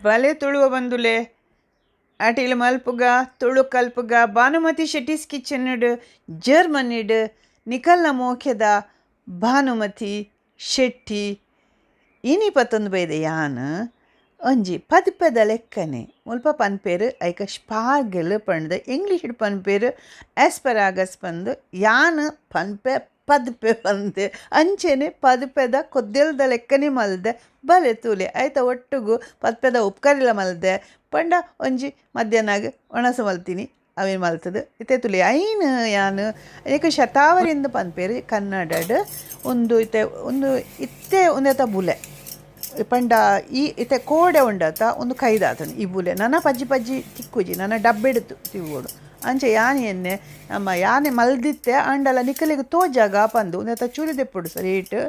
ಬಲೆ ತುಳುವ ಬಂದುಲೆ ಅಟಿಲ್ ಮಲ್ಪುಗ ತುಳು ಕಲ್ಪುಗ ಭಾನುಮತಿ ಶೆಟ್ಟಿಸ್ ಕಿಚನ್ ಜರ್ಮನಿಡ್ ನಿಕಲ್ನ ಮೋಕೆದ ಭಾನುಮತಿ ಶೆಟ್ಟಿ ಇನಿ ಪತ್ತೊಂದು ಬೈದೆ ಯಾನ್ ಒಂಜಿ ಪದಿಪದ ಲೆಕ್ಕನೆ ಮುಲ್ಪ ಪನ್ಪೇರು ಐಕ ಸ್ಪಾರ್ಗಲ್ ಪಂಡ್ದು ಇಂಗ್ಲೀಷ್ ಪನ್ಪೇರು ಆಸ್ಪರಾಗಸ್ ಪಂದು ಯಾನ್ ಪನ್ಪೆ ಪದ್ಪೆ ಪಂದೆ ಅಂಚೆನೆ ಪದ್ಪೆದ ಕೊದ್ದೆಲ್ದ ಲೆಕ್ಕನೆ ಮಲ್ದೆ ಬಲೆ ತೂಲೆ ಐತ ಒಟ್ಟುಗು ಪದ್ಪೆದ ಉಪ್ಕರಿಲ ಮಲ್ದೆ ಪಂಡ ಒಂಜಿ ಮಧ್ಯಾಹ್ನಾಗ ಒಣಸು ಮಲ್ತೀನಿ ಅವೇನು ಮಲ್ತದು ಇತ್ತೆ ತುಲೆ ಐನ್ ಯಾನ್ ಏಕ ಶತಾವರಿಂದ ಪನ್ಪೇರು ಕನ್ನಡಡ್ ಒಂದು ಇತ್ತೆ ಒಂದು ಇತ್ತೆ ಒಂದೇತ ಬುಲೆ ಪಂಡ ಈ ಇತ್ತೆ ಕೋಡೆ ಉಂಡತ ಒಂದು ಕೈದಾತನು ಈ ಬುಲೆ ನನ್ನ ಪಜ್ಜಿ ಪಜ್ಜಿ ತಿಕ್ಕುಜಿ ನನ್ನ ಡಬ್ಬೆಡ್ತು ತಿವ್வோಡು ಅಂಚೆ ಯಾನೆ ಎನ್ನೆ ನಮ್ಮ ಯಾನೆ ಮಲ್ದಿತ್ತೆ ಆಂಡಲ ನಿಕಲಿಗೆ ತೋಜಾಗ ಪಂದು ಒಂದೇತ ಚೂರಿ ದೆಪ್ಪುಡು ಸರಿ ಇಟ್ಟು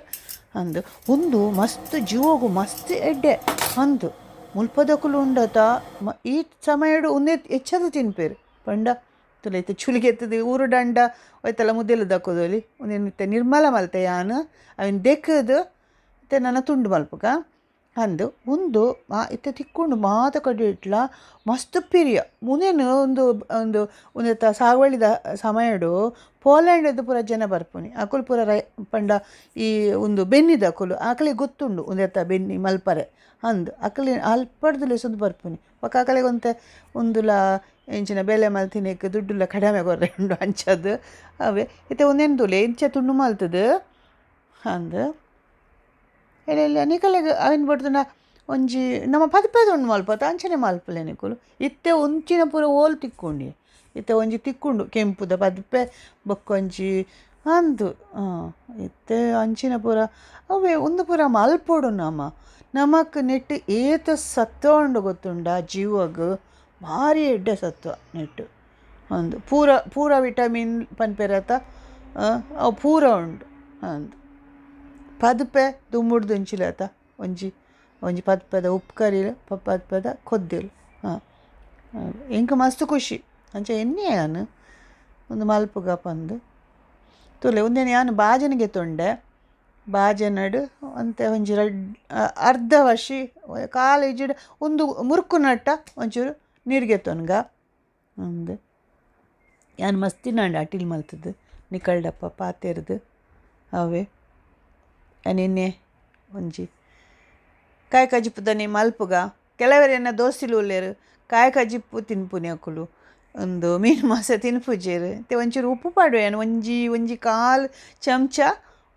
ಅಂದು ಒಂದು ಮಸ್ತ್ ಜೀವಗು ಮಸ್ತ್ ಎಡ್ಡೆ ಅಂದು ಮುಲ್ಪದಕುಲು ಉಂಡತ ಈ ಸಮಯಡು ಒಂದೇ ಹೆಚ್ಚದು ತಿನ್ಪೇರು ಪಂಡ ತುಲೆ ಇತ್ತೆ ಚುಲಿಗೆ ಎತ್ತದು ಊರು ದಂಡ ಒಯ್ತಲ್ಲ ಮುದ್ದೆಲು ದಕ್ಕೋದೊಲಿ ಒಂದೇನು ನಿರ್ಮಲ ಮಲ್ತೆ ಯಾನ್ ಅವಿನ ದೆಕ್ಕದು ಇತ್ತೆ ನನ್ನ ತುಂಡು ಮಲ್ಪುಗ ಅಂದು ಒಂದು ಇತ್ತೆ ತಿಕ್ಕೊಂಡು ಮಾತ ಕಡೆ ಇಟ್ಲ ಮಸ್ತ್ ಪಿರಿಯ ಮುನೇನು ಒಂದು ಒಂದು ಒಂದೆತ್ತ ಸಾಗುವಳಿದ ಸಮಯಡು ಪೋಲೆಂಡ್ ಪೂರ ಜನ ಬರ್ಪುನಿ ಅಕುಲು ಪೂರ ರೈ ಪಂಡ ಈ ಒಂದು ಬೆನ್ನಿದ ಅಕುಲು ಆಕಲಿ ಗೊತ್ತುಂಡು ಒಂದೆತ್ತ ಬೆನ್ನಿ ಮಲ್ಪರೆ ಅಂದು ಅಕಲಿ ಅಲ್ಪಡ್ದು ಲೆಸೊಂದು ಬರ್ಪುನಿ ಬೊಕ ಅಕಲೆಗ್ ಒಂತೆ ಒಂದುಲ ಎಂಚಿನ ಬೇಲೆ ಮಲ್ತಿನೇಕ್ ದುಡ್ಡುಲ ಕಡಿಮೆ ಕೊರ್ರೆ ಉಂಡು ಅಂಚದು ಅವೇ ಇತ್ತೆ ಒಂದೇನು ತುಲೆ ಇಂಚ ತುಂಡು ಮಲ್ತದು ಅಂದು ಇಲ್ಲ ನಿಕಲೆಗ್ ಅವೆನ್ ಬಡ್ದುಂಡ ಒಂಜಿ ನಮ್ಮ ಪದಿಪದ ಉಂಡು ಮಲ್ಪತ್ತ ಅಂಚನೆ ಮಲ್ಪಲೆ ನಿಕುಲು ಇತ್ತೆ ಒಂಚಿನ ಪೂರ ಓಲ್ ತಿಕ್ಕೊಂಡಿ ಇತ್ತೆ ಒಂಜಿ ತಿಕ್ಕೊಂಡು ಕೆಂಪುದ ಪದಿಪೆ ಬೊಕ್ಕೊಂಜಿ ಅಂದು ಇತ್ತೆ ಅಂಚಿನ ಪೂರ ಅವೇ ಒಂದು ಪೂರ ಮಲ್ಪೊಡು ನಮ ನಮಕ್ ನೆಟ್ ಏತ ಸತ್ವ ಉಂಡು ಗೊತ್ತುಂಡ ಜೀವಗ್ ಭಾರಿ ಎಡ್ಡೆ ಸತ್ವ ನೆಟ್ಟು ಒಂದು ಪೂರ ಪೂರ ವಿಟಮಿನ್ ಪನ್ಪೆರತ ಅವು ಪೂರ ಉಂಡು ಅಂದು ಪದುಪೆ ದುಮ್ಮುಡ್ದು ಒಂಚಿಲತ ಒಂಜಿ ಒಂಜಿ ಪದ್ಪದ ಉಪ್ಕರಿಲು ಪದ್ಪದ ಕೊದ್ದೆಲು ಹಾಂ ಎಂಕ್ ಮಸ್ತ್ ಖುಷಿ ಅಂಚ ಎನ್ನೆ ಯಾನ್ ಒಂದು ಮಲ್ಪುಗ ಪಂದು ತೂಲೆ ಉಂದೆನ್ ಯಾನ್ ಬಾಜನಗೆ ತೊಂಡೆ ಬಾಜನಡ್ ಒಂತೆ ಒಂಜಿ ರಡ್ಡ್ ಅರ್ಧ ವರ್ಷಿ ಕಾಲೇಜಿಡ್ ಒಂದು ಮುರುಕು ನಟ್ಟ ಒಂಚೂರು ನೀರಿಗೆ ತೊನ್ಗ ಅಂದು ಯಾನ್ ಮಸ್ತ್ ತಿನ್ನಂಡ ಅಟಿಲ್ ಮಲ್ತದ್ದು ನಿಕಲ್ಡಪ್ಪ ಪಾತೆರ್ದು ಅವೇ ನಿನ್ನೆ ಒಂಜಿ ಕಾಯಿ ಕಜಿಪುದನಿ ಮಲ್ಪುಗ ಕೆಲವರೆನ್ನ ದೋಸ್ತಿಲು ಉಲ್ಲೇರು ಕಾಯಿ ಕಜಿಪು ತಿನ್ಪುನಿ ಅಕುಲು ಒಂದು ಮೀನು ಮಾಸ ತಿನ್ಪುಜೆರ್ ಇತ್ತೆ ಒಂಚೂರು ಉಪ್ಪು ಪಾಡುವೆ ಒಂಜಿ ಒಂಜಿ ಕಾಲು ಚಮಚ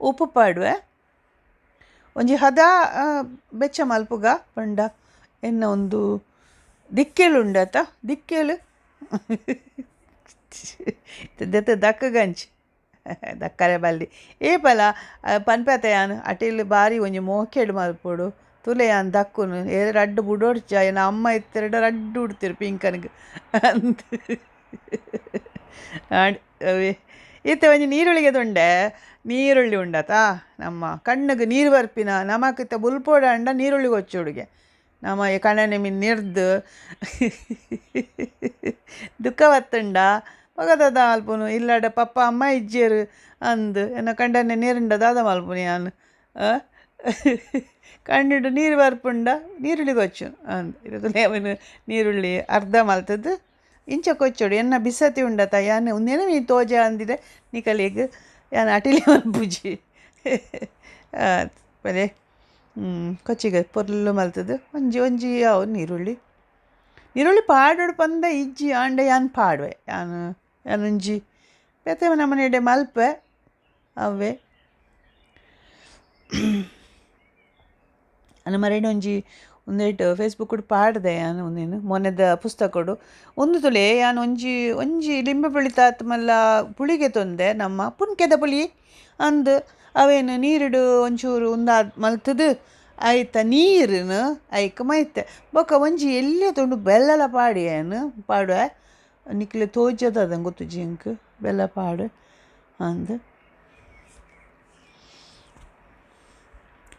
ಉಪ್ಪು ಪಾಡುವೆ ಒಂಜಿ ಹದ ಬೆಚ್ಚ ಮಲ್ಪುಗ ಪಂಡ ಎನ್ನ ಒಂದು ದಿಕ್ಕೆಲು ಉಂಡತ ದಿಕ್ಕೆಲು ದೆತ್ತ ದಕ್ಕಗಂಚಿ ದಕ್ಕರೆ ಬಲ್ಲಿ ಏಪಲ ಪನ್ಪೆತ ಯಾನ್ ಅಟಿಲ್ ಬಾರಿ ಒಂಜಿ ಮೋಕೆಡ್ ಮಲ್ಪೊಡು ತುಲೆ ಯಾನ್ ದಕ್ಕುನು ಏ ರಡ್ಡು ಬುಡೋಡ್ಚ ಎನ್ನ ಅಮ್ಮ ಇತ್ತೆರಡ ರಡ್ಡು ಉಡ್ತಿರು ಪಿಂಕನ್ಗ್ ಅಂದ್ ಅವೇ ಇತ್ತೆ ಒಂಜಿ ನೀರುಳ್ಳಿಗೆ ತೊಂಡೆ ನೀರುಳ್ಳಿ ಉಂಡತ ನಮ್ಮ ಕಣ್ಣುಗ್ ನೀರು ಬರ್ಪಿನ ನಮಕ್ ಇತ್ತೆ ಬುಲ್ಪೊಡು ಅಂಡ ನೀರುಳ್ಳಿ ಕೊಚ್ಚುಡುಗೆ ನಮ್ಮ ಈ ಕಣ್ಣನೆ ಮಿನ್ ನಿರ್ದು ದುಃಖ ಬತ್ತುಂಡ ಬೊಕ ಮಲ್ಪುನು ಇಲ್ಲಡ ಪಪ್ಪ ಅಮ್ಮ ಇಜ್ಜೆರ್ ಅಂದ್ ಎನ್ನ ಕಂಡನೆ ನೀರುಂಡ ದಾದ ಮಲ್ಪುನಿ ಯಾನ್ ಕಣ್ಣಿಡು ನೀರು ಬರ್ಪುಂಡ ನೀರುಳ್ಳಿ ಕೊಚ್ಚು ಅಂದ್ ಇತ್ತೆ ಅವನು ನೀರುಳ್ಳಿ ಅರ್ಧ ಮಲ್ತದ್ದು ಇಂಚ ಕೊಚ್ಚೊಡು ಎನ್ನ ಬಿಸತಿ ಉಂಡತ ಯಾನ್ ಉಂದೇನೆ ಮೀ ತೋಜ ಅಂದಿರೆ ನಿಕಲೆಗ್ ಯಾನ್ ಅಟಿಲೆ ಮಲ್ಪುಜಿ ಬಲೆ ಕೊಚ್ಚಿಗೆ ಪೊರ್ಲು ಮಲ್ತದ್ದು ಒಂಜಿ ಒಂಜಿ ಅವು ನೀರುಳ್ಳಿ ನೀರುಳ್ಳಿ ಪಾಡೊಡು ಪಂದ ಇಜ್ಜಿ ಆಂಡ ಯಾನ್ ಪಾಡುವೆ ಯಾನ್ ಯಾನೊಂಜಿ ಬೇತೆ ನಮನೆ ಎಡ್ಡೆ ಮಲ್ಪೆ ಅವೇ ಅನ್ನ ಮರೇಡ್ ಒಂಜಿ ಒಂದೇಟ್ ಫೇಸ್ಬುಕ್ ಪಾಡ್ದೆ ಯಾನ್ ಒಂದೇನು ಮೊನ್ನೆದ ಪುಸ್ತಕಡು ಒಂದು ತುಲೆ ಯಾನ್ ಒಂಜಿ ಒಂಜಿ ಲಿಂಬೆ ಪುಳಿತಾತ್ ಮಲ್ಲ ಪುಳಿಗೆ ತೊಂದೆ ನಮ್ಮ ಪುನ್ಕೆದ ಪುಳಿ ಅಂದು ಅವೇನು ನೀರಿಡು ಒಂಚೂರು ಉಂದಾದ್ ಮಲ್ತದು ಐತ ನೀರುನು ಐಕ್ ಮೈತೆ ಬೊಕ ಒಂಜಿ ಎಲ್ಯ ತುಂಡು ಬೆಲ್ಲಲ ಪಾಡಿ ಏನು ಪಾಡುವೆ ನಿಕ್ಲೆ ತೋಜದ ಅದಂಗೆ ಗೊತ್ತುಜಿ ಎಂಕ್ ಬೆಲ್ಲ ಪಾಡು ಅಂದ್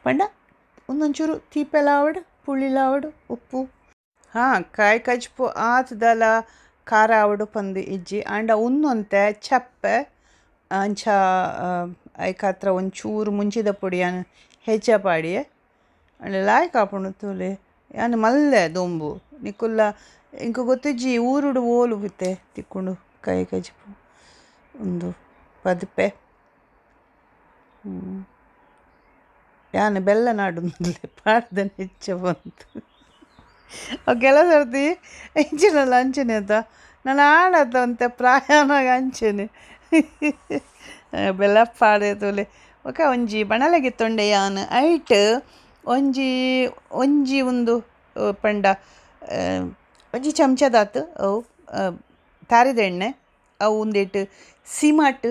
ಪಂಡ ಒಂದೊಂಚೂರು ತೀಪೆಲಾವಡ್ ಪುಳಿಲಾವಡ್ ಉಪ್ಪು ಹಾಂ ಕಾಯಿ ಕಜ್ಪು ಆತದಲ ಖಾರ ಆವಡು ಪಂದು ಇಜ್ಜಿ ಆಂಡ ಉನ್ನೊಂತೆ ಚಪ್ಪೆ ಅಂಚ ಐಕಾತ್ರ ಒಂಚೂರು ಮುಂಚಿದ ಪೊಡಿಯನ್ ಹೆಚ್ಚ ಪಾಡಿಯೆ ಅಂಡ ಲಾಯ್ಕ್ ಆಪುಂಡು ತೂಲೆ ಯಾನ್ ಮಲ್ಲೆ ದೊಂಬು ನಿಕುಲ್ಲ ಇಂಕ ಗೊತ್ತಿಜ್ಜಿ ಊರುಡು ಓಲು ಬಿತ್ತೆ ತಿಕ್ಕುಂಡು ಕಾಯಿ ಕಜಿಪು ಉಂದು ಪದಿಪೆ ಯಾನ್ ಬೆಲ್ಲ ನಾಡುಂದುಲ್ಲೆ ಪಾಡ್ದನೆ ಹೆಚ್ಚ ಬಂತು ಕೆಲವು ಸರ್ತಿ ಇಂಚಿನಲ್ಲ ಅಂಚನೆ ಅತ್ತ ನಾನು ಆಡತ್ತ ಅಂತೆ ಪ್ರಾಯನಾಗ ಅಂಚೆನೆ ಬೆಲ್ಲ ಪಾಡೆ ತೋಲೆ ಬೊಕ ಒಂಜಿ ಬಣಲೆಗೆ ತೊಂಡೆ ಯಾನ್ ಐಟ್ ಒಂಜಿ ಒಂಜಿ ಒಂದು ಪಂಡ ಒಂಜಿ ಚಮಚದಾತು ಅವು ತಾರಿದ ಎಣ್ಣೆ ಅವು ಒಂದೇಟ್ ಸೀಮಾಟ್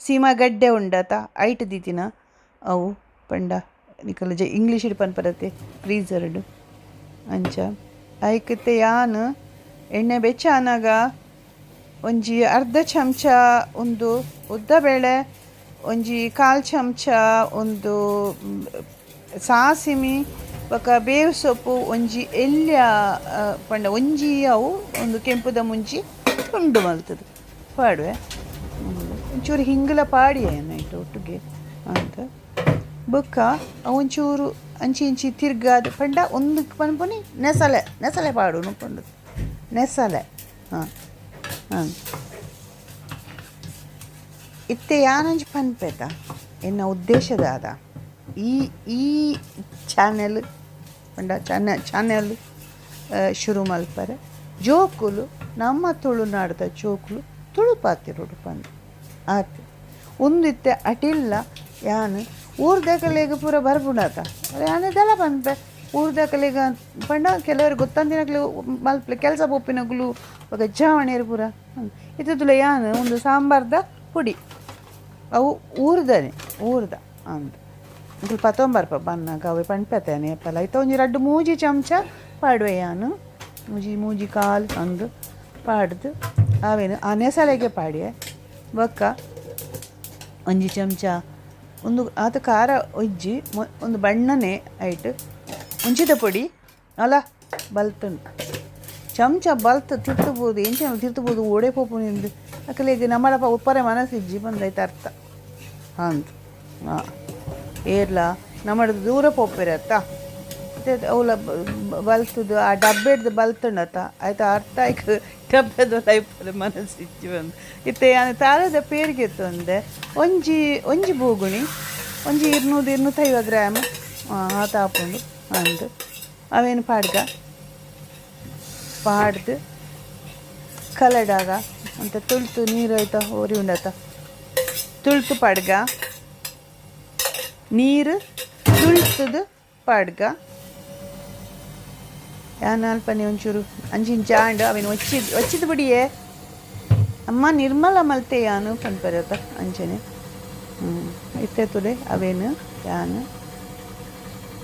ಸೀಮಾ ಗಡ್ಡೆ ಉಂಡತ ಐಟ್ ದೀತಿನ ಅವು ಪಂಡ ನಿಕಲ್ ಜ ಇಂಗ್ಲೀಷ್ ಪನ್ಪರತೆ ಫ್ರೀಸರ್ಡ್ ಅಂಚ ಐಕತೆ ಯಾನ್ ಎಣ್ಣೆ ಬೆಚ್ಚ ಆನಾಗ ಒಂಜಿ ಅರ್ಧ ಚಮಚ ಒಂದು ಉದ್ದಬೇಳೆ ಒಂಜಿ ಕಾಲು ಚಮಚ ಒಂದು ಸಾಸಿಮಿ ಬೊಕ ಬೇವು ಸೊಪ್ಪು ಒಂಜಿ ಎಲ್ಯ ಪಂಡ ಒಂಜಿ ಅವು ಒಂದು ಕೆಂಪುದ ಮುಂಚಿ ತುಂಡು ಮಲ್ತದೆ ಪಾಡುವೆ ಒಂಚೂರು ಹಿಂಗಲ ಪಾಡಿಯೆ ನೈಟ್ ಒಟ್ಟಿಗೆ ಅಂತ ಬೊಕ್ಕ ಒಂಚೂರು ಅಂಚಿ ಇಂಚಿ ತಿರ್ಗಾದ ಪಂಡ ಒಂದು ಪನ್ಪುನಿ ನೆಸಲೆ ನೆಸಲೆ ಪಾಡು ಪಂಡು ನೆಸಲೆ ಹಾಂ ಹಾಂ ಇತ್ತೆ ಯಾನಂಜಿ ಪನ್ಪೇತ ಎನ್ನ ಉದ್ದೇಶದಾದ ಈ ಈ ಚಾನೆಲ್ ಪಂಡ ಚಾನೆಲ್ ಶುರು ಮಲ್ಪರೆ ಜೋಕುಲು ನಮ್ಮ ತುಳುನಾಡ್ದ ಜೋಕುಲು ತುಳು ಪಾತಿರೋಡು ಪಂದು ಆತು ಒಂದಿತ್ತೆ ಅಟಿಲ್ಲ ಯಾನ್ ಊರ್ದಕಲೆಗ್ ಪೂರ ಬರ್ಪುಂಡಾತ ಯಾನ್ ದಲ ಪನ್ಪೆ ಊರ್ದಕಲೆಗ್ ಪಂಡ ಕೆಲವರು ಗೊತ್ತಂದಿನಕ್ಲು ಮಲ್ಪಲೆ ಕೆಲಸ ಪೋಪಿನಕುಲು ಬೊಕ ಜಾವಣೆರ್ ಪೂರ ಇತ್ತುಲ ಯಾನ್ ಒಂದು ಸಾಂಬಾರ್ದ ಪೊಡಿ ಅವು ಊರ್ದನೆ ಊರ್ದ ಅಂದ್ ನಿಕುಲು ಪತೊಂಬರ್ಪ ಬನ್ನಾಗ ಅವೆ ಪನ್ಪೆತೇನೆ ಏಪಲ ಇತ್ತೆ ಒಂಜಿ ರಡ್ಡ್ ಮೂಜಿ ಚಮಚ ಪಾಡುವೆ ಯಾನ್ ಮೂಜಿ ಮೂಜಿ ಕಾಲು ಅಂದ್ ಪಾಡ್ದು ಅವೇನು ಆ ನೆಸಲೆಗೆ ಪಾಡಿಯೆ ಬೊಕ್ಕ ಒಂಜಿ ಚಮಚ ಒಂದು ಆತ ಖಾರ ಒಜ್ಜಿ ಒಂದು ಬಣ್ಣನೆ ಐಟ್ ಮುಂಚಿದ ಪೊಡಿ ಅಲ್ಲ ಬಲ್ತುಂಡು ಚಮಚ ಬಲ್ತ್ ತಿರ್ತಬೋದು ಎಂಚಿನ ತಿರ್ತಬೋದು ಓಡೆ ಪೋಪು ನಿಂದು ಅಕಲೆಗ್ ನಮ್ಮಡಪ ಉಪ್ಪರೆ ಮನಸ್ಸಿಜ್ಜಿ ಬಂದೈತೆ ಅರ್ಥ ಅಂದ್ ಹಾಂ ಏರ್ಲ ನಮ್ಮಡ ದೂರ ಪೋಪೆರತ್ತ ಅವಲ ಬಲ್ತುದು ಆ ಡಬ್ಬೆಡ್ದು ಬಲ್ತುಂಡತ್ತ ಆಯ್ತು ಅರ್ಥ ಆಯ್ತು ಡಬ್ಬೆದ ಲೈಫ್ ಮನಸ್ಸಿಜ್ಜಿ ಬಂದು ಇತ್ತೆ ಯಾನ್ ತಾರೆದ ಪೇರ್ಗೆ ಒಂಜಿ ಒಂಜಿ ಬೋಗುಣಿ ಒಂಜಿ 250 ಗ್ರಾಮ್ ಆತ ಆಪುಂಡು ಅಂದ್ ಅವೇನು ಪಾಡ್ಗ ಪಾಡ್ದು ಕಲಡಾಗ ಅಂತ ತುಳ್ತು ನೀರು ಆಯ್ತಾ ಒರಿ ಉಂಡತ ತುಳ್ತು ಪಾಡ್ಗ ನೀರು ತುಳ್ತುದು ಪಾಡ್ಗ ಯಾನ್ ಅಲ್ಪನೆ ಒಂಚೂರು ಅಂಚಿಂಚ ಆಂಡ್ ಅವೇನು ಒಚ್ಚಿದ್ ಒಚ್ಚಿದ ಬುಡಿಯೇ ಅಮ್ಮ ನಿರ್ಮಲ ಮಲ್ತೆ ಯಾನು ಪನ್ಪೆರತ ಅಂಚನೆ ಇತ್ತೆ ತುಲೆ ಅವೇನು ಯಾನು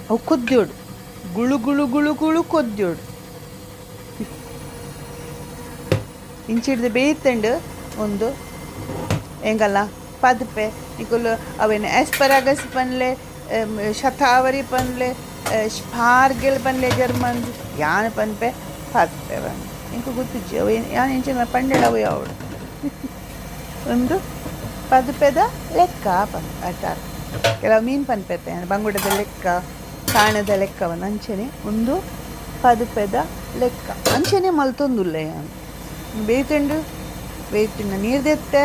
ಅವು ಕೊದ್ಯೋಡು ಗುಳು ಗುಳು ಗುಳು ಗುಳು ಕೊದ್ಯೋಡು ಇಂಚಿಡ್ದು ಬೇಯ್ತಂಡು ಒಂದು ಎಂಗಲ್ಲ ಪದಪೆ ನಿಕುಲು ಅವೇನು ಆಸ್ಪರಾಗಸ್ ಪನ್ಲೆ ಶತಾವರಿ ಪನ್ಲೆ ಸ್ಪಾರ್ಗೆಲ್ ಪನ್ಲೆ ಜರ್ಮನ್ ಯಾನ್ ಪನ್ಪೆ ಪದ್ಪೆ ಪನ್ಲೆ ಎಂಕ್ ಗೊತ್ತಿಜ್ಜಿ ಅವು ಯಾನ್ ಎಂಚಿನ ಪಂಡೆಡ ಅವು ಯಾವಡು ಒಂದು ಪದ್ಪೆದ ಲೆಕ್ಕ ಪನ್ ಆಟ ಕೆಲವು ಮೀನು ಪನ್ಪೆತ್ತೆ ಬಂಗುಡದ ಲೆಕ್ಕ ಕಾಣದ ಲೆಕ್ಕವನ್ನು ಅಂಚನೆ ಒಂದು ಪದ್ಪೆದ ಲೆಕ್ಕ ಅಂಚನೆ ಮಲ್ತೊಂದುಲ್ಲೆ ಯಾನ್ ಬೇಯ್ತುಂಡು ಬೇಯ್ತಿಂಡ ನೀರು ದೆತ್ತೆ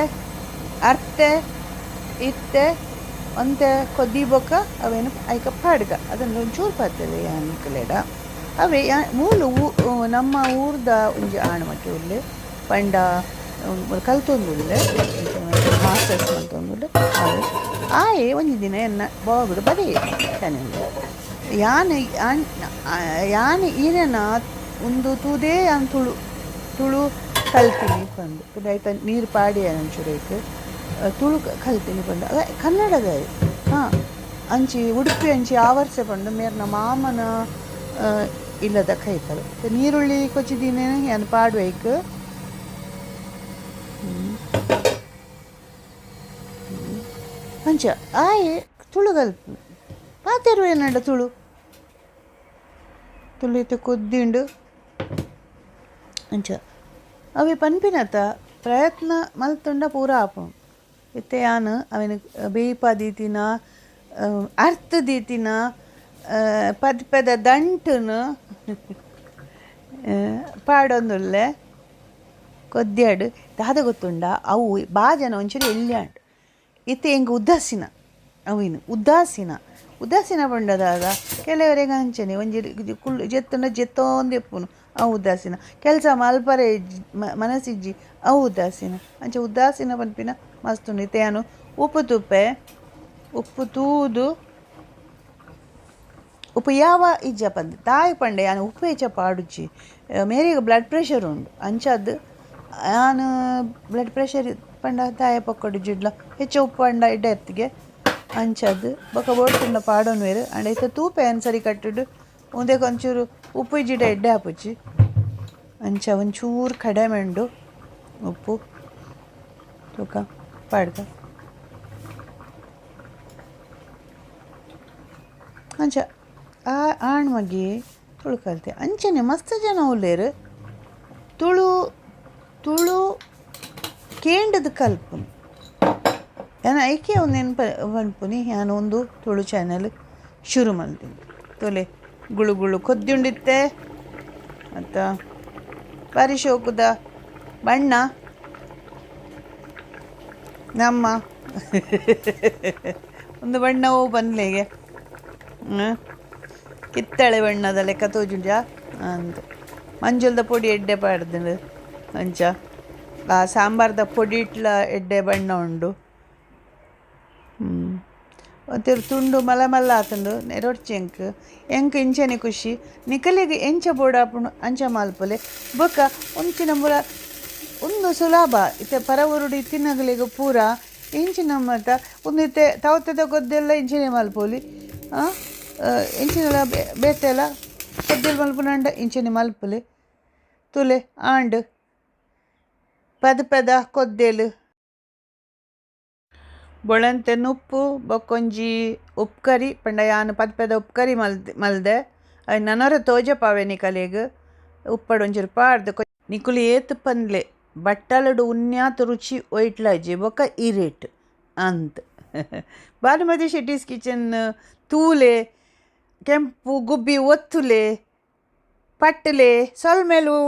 ಅರ್ತೆ ಇತ್ತೆ ಒಂತೆ ಕೊದ್ದಿ ಬೊಕ್ಕ ಅವೇನು ಐಕ ಪಾಡ್ಗ ಅದನ್ನು ಒಂಚೂರು ಪಾತೆರೆ ಯಾನ್ ನಿಕಲೆಡ ಅವೇ ಯಾ ಮೂಲು ನಮ್ಮ ಊರ್ದ ಒಂಜಿ ಆಣಮಕ್ಕೆ ಉಲ್ಲೆ ಪಂಡ ಕಲ್ತೊಂದುಲ್ಲೆ ಮಾಸ್ಟರ್ಸ್ ಮಲ್ತೊಂದುಲ್ಲೆ ಅವೇ ಆಯೆ ಒಂಜಿ ದಿನ ಎನ್ನ ಬಾಗುಡು ಬರೆಯೆ ಚಾನೆಲ್ ಯಾನ್ ಯಾನ್ ಯಾನ್ ಈರೆನ ಒಂದು ತೂದೇ ಯಾನ್ ತುಳು ತುಳು ಕಲ್ತೀನಿ ಪಂದು ಪಿರ ಐತ ನೀರು ಪಾಡಿಯ ಒಂಚೂರು ಐಕ್ ತುಳು ಕಲ್ತೀನಿ ಪಂದು ಅದ ಕನ್ನಡದ ಹಾಂ ಅಂಚಿ ಉಡುಪಿ ಅಂಚಿ ಆವರ್ಸೆ ಪಂಡು ಮೇರ್ನ ಮಾಮನ ಇಲ್ಲದ ಕೈತಲು ನೀರುಳ್ಳಿ ಕೊಚ್ಚಿದೀನಿ ಯಾನ್ ಪಾಡುವೆ ಐಕ್ ಅಂಚ ಆಯೆ ತುಳು ಕಲ್ಪು ಪಾತೆರುವೆ ಏನಂಡ ತುಳು ತುಳು ಇತ್ತೆ ಕೊದ್ದಿಂಡು ಅಂಚ ಅವೆ ಪನ್ಪಿನತ ಪ್ರಯತ್ನ ಮಲ್ತುಂಡ ಪೂರ ಆಪುಂಡು ಇತ್ತೆ ಯಾನ್ ಅವೆನ್ ಬೇಯ್ಪ ದೀತಿನ ಅರ್ತ್ ದೀತಿನ ಪದ್ಪೆದ ದಂಟುನು ಪಾಡೊಂದುಲ್ಲೆ ಕೊದ್ಯಾಡು ದಾದ ಗೊತ್ತುಂಡ ಅವು ಬಾಜನ ಒಂಚೂರು ಎಲ್ಯಾಂಡ್ ಇತ್ತೆ ಎಂಕ್ ಉದಾಸೀನ ಅವಿನ ಉದಾಸೀನ ಉದಾಸೀನ ಪಂಡ ದಾದ ಕೆಲವರೆಗ್ ಅಂಚನೆ ಒಂಜಿ ಕುಲ್ಲು ಜೆತ್ತುಂಡ ಜೆತ್ತೊಂದು ಇಪ್ಪುನು ಅವು ಉದಾಸೀನ ಕೆಲಸ ಮಲ್ಪರೆ ಇಜ್ಜಿ ಮನಸ್ಸಿಜ್ಜಿ ಅವು ಉದಾಸೀನ ಅಂಚ ಉದಾಸೀನ ಪನ್ಪಿನ ಮಸ್ತ್ ಉಂಡು ಇತ್ತೆ ಯಾನು ಉಪ್ಪು ತೂಪೆ ಉಪ್ಪು ತೂದು ಉಪ್ಪು ಯಾವ ಇಜ್ಜ ಪಂದ್ ದಾಯೆ ಪಂಡೆ ಯಾನ್ ಉಪ್ಪು ಹೆಚ್ಚ ಪಾಡುಜಿ ಮೇರೆಗ್ ಬ್ಲಡ್ ಪ್ರೆಷರ್ ಉಂಡು ಅಂಚಾದ್ ಯಾನ್ ಬ್ಲಡ್ ಪ್ರೆಷರ್ ಪಂಡ ದಾಯೆ ಪೊಕ್ಕಡೆ ಜಿಡ್ಲ ಹೆಚ್ಚ ಉಪ್ಪು ಪಂಡ ಎಡ್ಡೆ ಅತ್ತಿಗೆ ಅಂಚಾದ್ ಬೊಕ ಬೋಡ್ತುಂಡ ಪಾಡೊನ್ವೆರ್ ಆಂಡ ಇತ್ತೆ ತೂಪೆ ಯಾನ್ ಸರಿ ಕಟ್ಟುಡು ಉಂದೆಕ್ ಒಂಚೂರು ಉಪ್ಪು ಇಜ್ಜಿಡ ಎಡ್ಡೆ ಆಪುಜಿ ಅಂಚ ಒಂಚೂರು ಕಡಿಮೆ ಉಂಡು ಉಪ್ಪು ತೂಕ ಪಾಡ್ದ ಅಂಚ ಆ ಆಣ್ ಮಗೆ ತುಳು ಕಲ್ತೆ ಅಂಚನೆ ಮಸ್ತ್ ಜನ ಉಲ್ಲೆರ್ ತುಳು ತುಳು ಕೇಂಡದ ಕಲ್ಪುನು ಯಾನ್ ಐಕೆ ಒಂದೆನ್ ಪನ್ಪುನಿ ಯಾನ್ ಒಂದು ತುಳು ಚಾನೆಲ್ ಶುರು ಮಲ್ದಿನಿ ತೂಲೆ ಗುಳು ಗುಳು ಕೊದ್ಯುಂಡಿತ್ತೆ ಅತ್ತ ಬಾರಿ ಶೋಕುದ ಬಣ್ಣ ನಮ್ಮ ಒಂದು ಬಣ್ಣವೂ ಬನ್ಲೆಗೆ ಕಿತ್ತಳೆ ಬಣ್ಣದ ಲೆಕ್ಕ ತೋಜುಂಜಾ ಅಂದ್ ಮಂಜೊಲ್ದ ಪೊಡಿ ಎಡ್ಡೆ ಪಾಡ್ದುಂಡು ಅಂಚ ಆ ಸಾಂಬಾರ್ದ ಪೊಡಿ ಇಟ್ಲ ಎಡ್ಡೆ ಬಣ್ಣ ಉಂಡು ಒಂತೆರ್ ತುಂಡು ಮಲ್ಲ ಮಲ್ಲ ಆತುಂಡು ನೆರೊಡ್ಚಿ ಎಂಕ್ ಎಂಕ್ ಇಂಚನೆ ಖುಷಿ ನಿಕಲೆಗ್ ಎಂಚ ಬೋಡಾಪುಂಡು ಅಂಚ ಮಲ್ಪುಲೆ ಬೊಕ ಒಂಚಿನ ಪೂರ ಉಂದು ಸುಲಭ ಇತ್ತೆ ಪರ ಊರುಡು ಇತ್ತಿನಗಲೆಗ್ ಪೂರ ಇಂಚಿನ ಮಾತ ಉಂದು ಇತ್ತೆ ತವತೆದ ಗೊದ್ದೆಲ್ಲ ಇಂಚನೆ ಮಲ್ಪೊಲಿ ಇಂಚಿನೆಲ ಬೇತೆಲ ಕೊದ್ದೆಲ್ ಮಲ್ಪುನಂಡ ಇಂಚನೆ ಮಲ್ಪುಲೆ ತೂಲೆ ಆಂಡ್ ಪದ ಪದ ಕೊದ್ದೆಲು ಬೊಳಂತೆ ನುಪ್ಪು ಬೊಕ್ಕೊಂಜಿ ಉಪ್ಕರಿ ಪಂಡ ಯಾನ್ ಪದ ಪದ ಉಪ್ಕರಿ ಮಲ್ದೆ ಐನ್ ನನೊರ ತೋಜಪಾವೆ ನಿಕಲೆಗ್ ಉಪ್ಪಡ್ ಒಂಚೂರು ಪಾಡ್ದ್ ನಿಕುಲು ಏತ್ ಪನ್ಲೆ ಬಟ್ಟಲುಡು ಉನ್ಯಾತ್ ರುಚಿ ಒಯ್ಟ್ಲಾಜಿ ಬೊಕ ಇರೇಟ್ ಅಂದ್ ಭಾನುಮತಿ ಶೆಟ್ಟೀಸ್ ಕಿಚನ್ ತೂಲೆ ಕೆಂಪು ಗುಬ್ಬಿ ಒತ್ತುಲೆ ಪಟ್ಟಲೆ ಸೊಲ್ಮೆಲು.